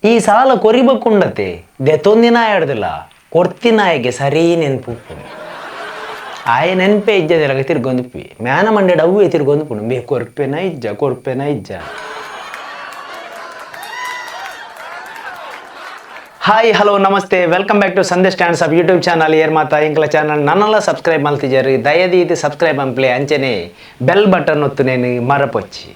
ಈ ಸಾಲ ಕೊರಿಬಕ್ಕುಂಡತೆ ದೆತೊಂದಿನ ಎಡ್ದಿಲ್ಲ ಕೊರ್ತಿನಾಯಗೆ ಸರಿ ನೆನ್ಪು. ಆಯ ನೆನ್ಪೆ ಇಜ್ಜದೆಲಗ ತಿರ್ಗೊಂದುಪ್ಪಿ ಮ್ಯಾನ ಮಂಡೆಡ್ ಅವ್ವೇ ತಿರ್ಗೊಂದುಪ್ಪುಂಡು. ಬೇ ಕೊರ್ಪೆನ ಇಜ್ಜ ಕೊರ್ಪೆನ ಇಜ್ಜ. ಹಾಯ್ ಹಲೋ ನಮಸ್ತೆ, welcome back to Sandesh stands up YouTube channel. ಏರ್ ಮಾತಾ ಎಂಕಲ ಚಾನಲ್ ನನ್ನಲ್ಲ ಸಬ್ಸ್ಕ್ರೈಬ್ ಮಲ್ತಿಜಾರು ದಯದೀತಿ ಸಬ್ಸ್ಕ್ರೈಬ್ ಅಂಪ್ಲೆ, ಅಂಚನೆ ಬೆಲ್ ಬಟನ್ ಒತ್ತು ನೇನು ಮರಪೊಚ್ಚಿ.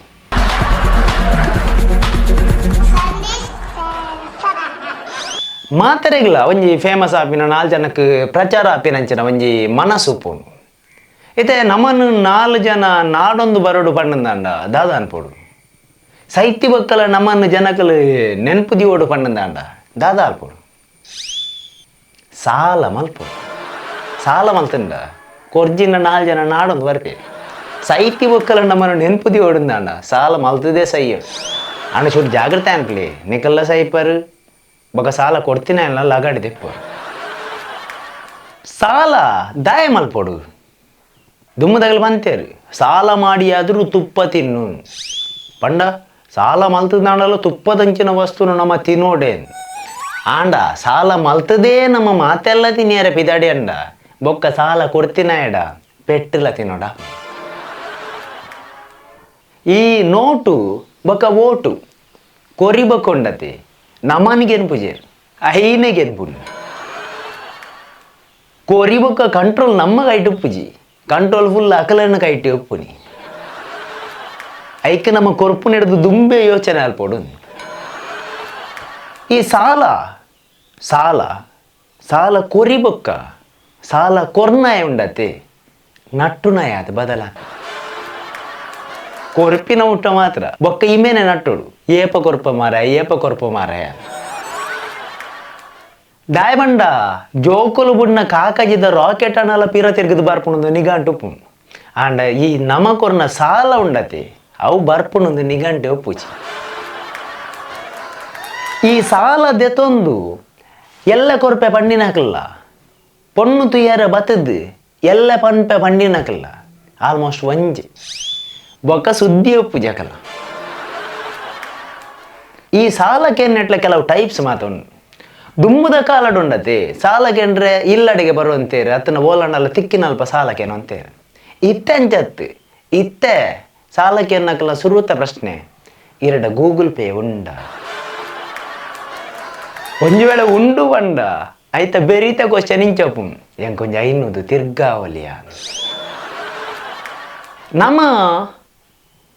ಮಾತೆರೆಗ್ಲ ಒಂಜಿ ಫೇಮಸ್ ಆಪಿನ ನಾಲ್ ಜನಕ್ಕೆ ಪ್ರಚಾರ ಆಪಿನಂಚಿನ ಒಂಜಿ ಮನಸ್ಸು ಉಪ್ಪುಂಡು. ಇತ್ತೆ ನಮನ್ ನಾಲ್ ಜನ ನಾಡೊಂದು ಬರೋಡು ಪಂಡಂದಾಂಡ ದಾದ ಅನ್ಪೋಡು. ಸೈತಿ ಬೊಕ್ಕಲ ನಮನ್ ಜನಕಲು ನೆನ್ಪು ದಿವೋಡು ಪಂಡಂದಾಂಡ ದಾದ ಅಲ್ಪೋಡು. ಸಾಲ ಮಲ್ಪೋಡು. ಸಾಲ ಮಲ್ತಂಡ ಕೊರ್ಜಿನ ನಾಲ್ ಜನ ನಾಡೊಂದು ಬರ್ಪೇರು. ಸೈತಿ ಬೊಕ್ಕಲ ನಮ್ಮನ್ನು ನೆನ್ಪು ದಿವೋಡುಂದಾಂಡ ಸಾಲ ಮಲ್ತದೇ ಸೈಯೋ ಅಣ್ಣ. ಚೂರು ಜಾಗ್ರತೆ ಅನ್ಪ್ಲಿ, ನಿಕಲ್ಲ ಸೈಪರು ಬೊಕ ಸಾಲ ಕೊಡ್ತೀನಿ ಅಲ್ಲ ಲಗಾಡಿ ದೆಪ್ಪರು. ಸಾಲ ದಾಯ ಮಲ್ಪೊಡು. ದುಮ್ಮದಗಲು ಬಂತೇರು ಸಾಲ ಮಾಡಿಯಾದರೂ ತುಪ್ಪ ತಿನ್ನು ಪಂಡ. ಸಾಲ ಮಲ್ತದಾಂಡಲ ತುಪ್ಪದಂಚಿನ ವಸ್ತುನು ನಮ್ಮ ತಿನ್ನೋಡೆ. ಆಂಡ ಸಾಲ ಮಲ್ತದೇ ನಮ್ಮ ಮಾತೆಲ್ಲ ತಿನ್ನಿಯರ ಪಿದಾಡಿ ಅಂಡ ಬೊಕ್ಕ ಸಾಲ ಕೊಡ್ತಿನ ಎಡ ಪೆಟ್ಟಲ ತಿನ್ನೋಡ. ಈ ನೋಟು ಬೊಕ್ಕ ಓಟು ಕೊರಿಬಕೊಂಡತೆ ನಮನಿಗೇನು ಪೂಜೆರ್ ಐನೆಗೇನು ಪುಣ್ಯ. ಕೊರಿಬೊಕ್ಕ ಕಂಟ್ರೋಲ್ ನಮ್ಮ ಕೈಟ್ ಉಪ್ಪುಜಿ, ಕಂಟ್ರೋಲ್ ಫುಲ್ ಅಕಲನ್ನ ಕೈಟ್ ಉಪ್ಪುನಿ. ಐಕ್ ನಮ್ಮ ಕೊರ್ಪು ನಡೆದು ದುಂಬೆ ಯೋಚನೆ ಅಲ್ಪೋಡು. ಈ ಸಾಲ ಸಾಲ ಸಾಲ ಕೊರಿಬೊಕ್ಕ ಸಾಲ ಕೊರ್ನಾಯ ಉಂಡತೆ ನಟ್ಟುನಾಯ ಅದು ಬದಲ. ಕೊರ್ಪಿನ ಊಟ ಮಾತ್ರ ಬೊಕ್ಕ ಇಮೇನೆ ನಟ್ಟೋಡು. ಏಪ ಕೊರ್ಪ ಮಾರಾಯ, ಏಪ ಕೊರ್ಪ ಮಾರಾಯ. ದಾಯಬಂಡ ಜೋಕುಲು ಬುಡ್ನ ಕಾಕಜಿದ ರಾಕೆಟ್ ಅನಲ ಪಿರ ತಿರ್ಗದು ಬರ್ಪುಣದು ನಿಘಂಟು ಉಪ್ಪು. ಆಂಡ ಈ ನಮ ಕೊರ್ನ ಸಾಲ ಉಂಡತೆ ಅವು ಬರ್ಪುಣದು ನಿಘಂಟೆ ಒಪ್ಪುಚಿ. ಈ ಸಾಲ ದೆತೊಂದು ಎಲ್ಲ ಕೊರ್ಪೆ ಪಂಡಿನಕಲ್ಲ ಪೊಣ್ಣು ತುಯ್ಯಾರ ಬತ್ತದ್ದು ಎಲ್ಲ ಪನ್ಪೆ ಪಂಡಿನಕಲ್ಲ ಆಲ್ಮೋಸ್ಟ್ ಒಂಜಿ ಬೊಕ್ಕ ಸುದ್ದಿ ಒಪ್ಪು ಜಕಲ. ಈ ಸಾಲಕ್ಕೆ ಕೆಲವು ಟೈಪ್ಸ್ ಮಾತುಂಡು. ದುಮ್ಮದ ಕಾಲಡುಂಡತೆ ಸಾಲಕೆಂಡ್ರೆ ಇಲ್ಲಡೆಗೆ ಬರುವಂತೇರು ಅತ್ತನ ಓಲಂಡಲ್ಲ ತಿಕ್ಕಿನಲ್ಪ ಸಾಲಕೇನು ಅಂತೇರು. ಇತ್ತೆ ಅಂಚತ್ತು ಇತ್ತೆ ಸಾಲಕ್ಕೆ ಸುರುತ ಪ್ರಶ್ನೆ ಇರಡ ಗೂಗಲ್ ಪೇ ಉಂಡ. ಒಂಜಿ ವೇಳೆ ಉಂಡು ಬಂಡ ಐತ ಬೆರೀತ ಕ್ವಶನ್ ಇಂಚಪ್ಪು ಎಂಕೊಂಜ ಐನೂದು ತಿರ್ಗಾವಲಿಯ. ನಮ್ಮ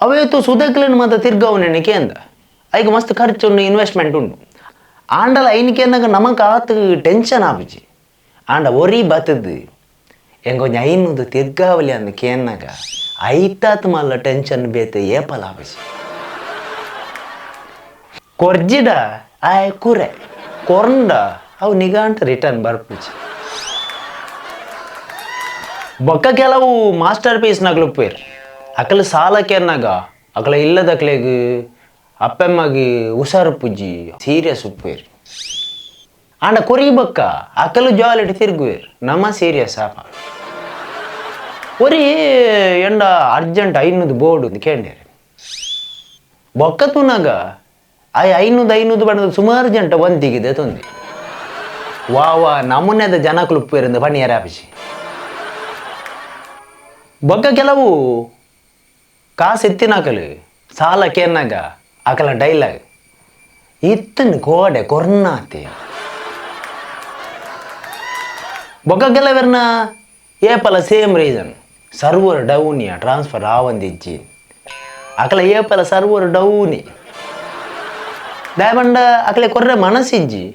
ಅವೇತು ಸುದಕ್ಲೇನು ಮಾತ ತಿರ್ಗಾವನೆಕ್ಕೆ ಅಂದ ಐಕ್ ಮಸ್ತ್ ಖರ್ಚು ಉಂಡು, ಇನ್ವೆಸ್ಟ್ಮೆಂಟ್ ಉಂಡು. ಆಂಡಲ ಐನಿಕೆ ನಮಕ್ ಆತು ಟೆನ್ಷನ್ ಆಪುಜಿ. ಆಂಡ ಒರಿ ಬತ್ತದು ಎಂಕೊಂಜ ಐನೂದು ತಿರ್ಗಾವಲಿ ಅಂದ ಕೇನ್ನಾಗ ಐತಾತ್ ಮಲ್ಲ ಟೆನ್ಷನ್ ಬೇತೆ ಏಪಲ ಆಪುಜಿ. ಕೊರ್ಜಿಡ ಆಯ್ ಕುರೆ ಕೊರಂಡ ಅವು ನಿಗಾಂಟ ರಿಟರ್ನ್ ಬರ್ಪುಜಿ. ಬೊಕ್ಕ ಕೆಲವು ಮಾಸ್ಟರ್ ಪೀಸ್ ನಗಲುಪ್ಪೇರು. ಅಕಲು ಸಾಲಕ್ಕೆನ್ನಾಗ ಅಕಲ ಇಲ್ಲದಕ್ಲೆಗ್ ಅಪ್ಪೆಮ್ಮಗೆ ಹುಷಾರು ಪುಜ್ಜಿ ಸೀರಿಯಸ್ ಉಪ್ಪೇರು. ಆಂಡ ಕೊರಿ ಬೊಕ್ಕ ಅಕಲು ಜಾಲಿಟ್ ತಿರುಗುವೇರು, ನಮ್ಮ ಸೀರಿಯಸ್ ಆಪ. ಒರಿ ಎಂಡ ಅರ್ಜೆಂಟ್ ಐನೂದು ಬೋರ್ಡು ಕೇಂಡೇರು. ಬೊಕ್ಕ ತೂನಾಗ ಆಯ್ ಐನೂದು ಐನೂದು ಬಣ್ಣದ ಸುಮಾರು ಜಂಟ ಒಂದಿಗಿದೆ ತೊಂದಿ. ವಾ ವಾ ನಮೂನೆದ ಜನಕುಲು ಉಪ್ಪೇರಿಂದ ಪಣಿಯರ ಆಪಿಸಿ. ಬೊಕ್ಕ ಕೆಲವು ಕಾಸು ಎತ್ತಿನಾಕಲು ಸಾಲ ಕೇನ್ನಾಗ ಅಕಲ ಡೈಲಾಗ್ ಇತ್ತನ್ ಕೋಡೆ ಕೊರ್ನಾತೆ. ಬೊಕ್ಕ ಕೆಲವೆರ್ನ ಏಪಲ same reason, server ಡೌನಿಯ transfer ಆವಂದಿಜ್ಜಿ. ಅಕಲ ಏಪಲ ಸರ್ವರ್ ಡೌನಿ ದಾಯಬಂಡ ಅಕಲೆ ಕೊರ್ರೆ ಮನಸ್ಸಿಜ್ಜಿ.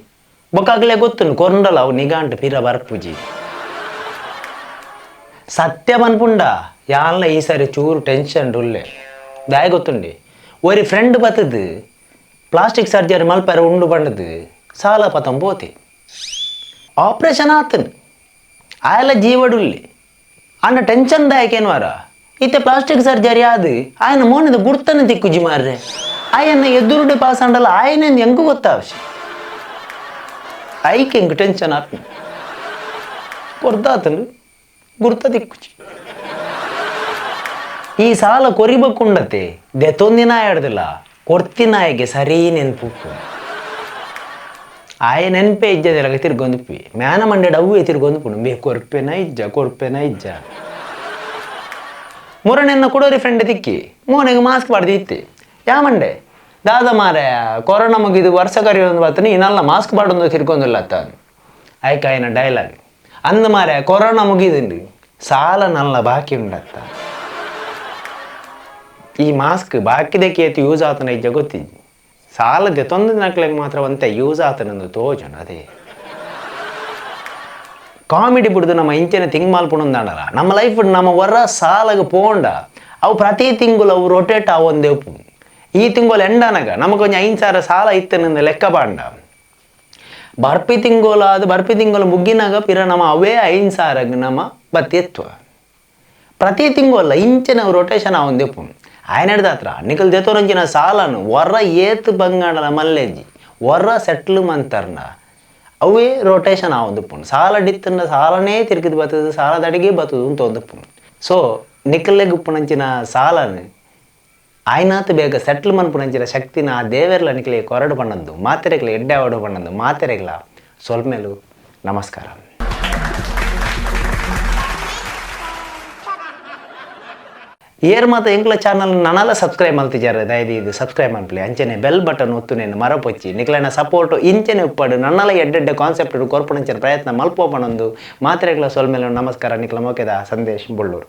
ಬೊಕ್ಕ ಅಕಲೆ ಗೊತ್ತುಂಡು ಕೊರ್ಂಡಲ ಅವು ನಿಗಾಂಟು ಪಿರ ಬರ್ಪುಜಿ. ಸತ್ಯ ಪನ್ಪುಂಡ ಯಾನ್ಲ ಈ ಸಾರಿ ಚೂರು ಟೆನ್ಷನ್ ಉಲ್ಲೆ. ದಾಯ ಗೊತ್ತುಂಡಿ, ಒರಿ ಫ್ರೆಂಡ್ ಬತ್ತದು ಪ್ಲಾಸ್ಟಿಕ್ ಸರ್ಜರಿ ಮಲ್ಪೆರ ಉಂಡು ಬಂಡದು ಸಾಲ ಪತಂ ಪೋತೆ. ಆಪ್ರೇಷನ್ ಆತನು, ಆಯಲ ಜೀವಡುಲ್ಲೆ. ಅಣ್ಣ ಟೆನ್ಷನ್ ದಾಯಕೇನು ವಾರ ಇತ್ತೆ ಪ್ಲಾಸ್ಟಿಕ್ ಸರ್ಜರಿ ಆದು ಆಯನ ಮೋನದ ಗುರ್ತನ ತಿಕ್ಕುಜಿ ಮಾರ್ರೆ. ಆಯನ ಎದುರುಡೆ ಪಾಸ್ ಆಂಡಲ ಆಯನ ಎಂಕು ಗೊತ್ತಾವಶ್ಯ. ಐಕ್ ಎಂಕ್ ಟೆನ್ಷನ್ ಆತ್ಮ ಕೊರ್ದಾತನು ಗುರ್ತ ತಿಕ್ಕುಜಿ. ಈ ಸಾಲ ಕೊರಿಬಕ್ಕುಂಡತೆ ದೆತೊಂದಿನ ಎಡ್ದಿಲ್ಲ ಕೊರ್ತಿನಾಯಗೆ ಸರಿ ನೆನ್ಪು. ಆಯೆ ನೆನಪೇ ಇಜ್ಜದೆಲಗ ತಿರ್ಗೊಂದುಪ್ಪಿ ಮ್ಯಾನ ಮಂಡೆಡ್ ಅವ್ವೇ ತಿರ್ಗೊಂದುಪ್ಪುಂಡು ಬೇ ಕೊರ್ಪೆನ ಇಜ್ಜ ಕೊರ್ಪೆನ ಇಜ್ಜ. ಮುರನೆನ್ನ ಕುಡೋರಿ ಫ್ರೆಂಡ್ ತಿಕ್ಕಿ ಮೋನೆಗೆ ಮಾಸ್ಕ್ ಪಾಡ್ದು ಇತ್ತಿ ಯಾಮಂಡೆ ದಾದ ಮಾರೆ ಕೊರೋನಾ ಮುಗಿದು ವರ್ಷ ಕರಿಯೊಂದು ಬತ್ತನೆ ಇನ್ನಲ್ಲ ಮಾಸ್ಕ್ ಪಾಡೊಂದು ತಿರ್ಗೊಂದಿಲ್ಲ ಅತ್ತ ಆಯ್ಕಾಯಿನ ಡೈಲಾಗ್ ಅಂದ ಮಾರೆ ಕೊರೋನಾ ಮುಗಿದುಂಡು ಸಾಲ ನಲ್ಲ ಬಾಕಿ ಉಂಡತ್ತ. ಈ ಮಾಸ್ಕ್ ಬಾಕಿದಕ್ಕೆ ಏತು ಯೂಸ್ ಆತನ ಇಜ್ಜ ಗೊತ್ತಿಜ್ಜಿ ಸಾಲದೆ ತೊಂದರೆ ನಕ್ಲೆಗ್ ಮಾತ್ರ ಒಂತೆ ಯೂಸ್ ಆತನಂದು ತೋಜುಂಡು. ಅದೇ ಕಾಮಿಡಿ ಬಿಡ್ದು ನಮ್ಮ ಇಂಚಿನ ತಿಂಗ್ ಮಲ್ಪುಣಂದಾಂಡಲ ನಮ್ಮ ಲೈಫ್ ನಮ್ಮ ಹೊರ ಸಾಲಗ ಪೋಂಡ ಅವು ಪ್ರತಿ ತಿಂಗಳು ಅವು ರೊಟೇಟ್ ಆವೊಂದೇ ಉಪ್ಪು. ಈ ತಿಂಗಳು ಎಂಡನಗ ನಮಗೊಂಜಿ 5,000 ಸಾಲ ಇತ್ತನಂದು ಲೆಕ್ಕ ಬಾಂಡ ಬರ್ಪಿ ತಿಂಗಳು ಅದು ಬರ್ಪಿ ತಿಂಗಳು ಮುಗ್ಗಿನಾಗ ಪಿರ ನಮ್ಮ ಅವೇ 5,000 ನಮ್ಮ ಬತ್ತಿ ಎತ್ತುವ ಪ್ರತಿ ತಿಂಗಳು ಇಂಚಿನ ರೊಟೇಷನ್ ಆವೊಂದೇ ಉಪ್ಪು. ఆయన ಹತ್ರ ನಿಕಲ್ ದೆತೊರಂಚಿನ ಸಾಲನು ಹೊರ ಏತ್ ಬಂಗಾಣಲ ಮಲ್ಲೆಜ್ಜಿ ಹೊರ ಸೆಟ್ಲ್ ಮಂತರ್ನ ಅವೇ ರೊಟೇಷನ್ ಆವೊಂದುಪ್ಪುಂಡು. ಸಾಲ ಡಿತ್ತಂಡ ಸಾಲನೇ ತಿರುಗಿದು ಬತ್ತದು ಸಾಲದಡಿಗೆ ಬತ್ತದು ಅಂತ ಒಂದುಪ್ಪುಂಡು. ಸೊ ನಿಕಲ್ಲೆಗ್ ಉಪ್ಪುನಂಚಿನ ಸಾಲನು ಆಯ್ನಾತ್ ಬೇಗ ಸೆಟ್ಲ್ ಮನ್ಪುನಂಚಿನ ಶಕ್ತಿನ ಆ ದೇವೆರ್ಲ ನಿಕಲೆ ಕೊರಡು ಪಣ್ಣಂದು ಮಾತೆರೆಗ್ಲ ಎಡ್ಡೆ ಆವಡು ಪಣ್ಣಂದು ಮಾತೆರೆಗ್ಲ ಸೊಲ್ಮೆಲು ನಮಸ್ಕಾರ. ಏರ್ ಮಾತ ಎಂಕ್ಲ ಚಾನಲ್ ನನಲ ಸಬ್ಸ್ಕ್ರೈಬ್ ಮಲ್ತಿಜಾರ ದಯದೀದು ಸಬ್ಸ್ಕ್ರೈಬ್ ಮನ್ಪುಲೆ ಅಂಚನೆ ಬೆಲ್ ಬಟನ್ ಒತ್ತು ನೇನು ಮರಪೊಚ್ಚಿ ನಿಕ್ಲೆನ ಸಪೋರ್ಟ್ ಇಂಚನೆ ಉಪ್ಪಡು ನನ್ನಲ ಎಡ್ಡೆಡ್ಡೆ ಕಾನ್ಸೆಪ್ಟ್ ಕೊರ್ಪುನಂಚಿನ ಪ್ರಯತ್ನ ಮಲ್ಪೋ ಪಣೊಂದು ಮಾತ್ರೆಗಳ ಸೊಲ್ಮೆಲು ನಮಸ್ಕಾರ. ನಿಕ್ಲ ಮೋಕೆದ ಸಂದೇಶ್ ಬೊಳ್ಳೂರು.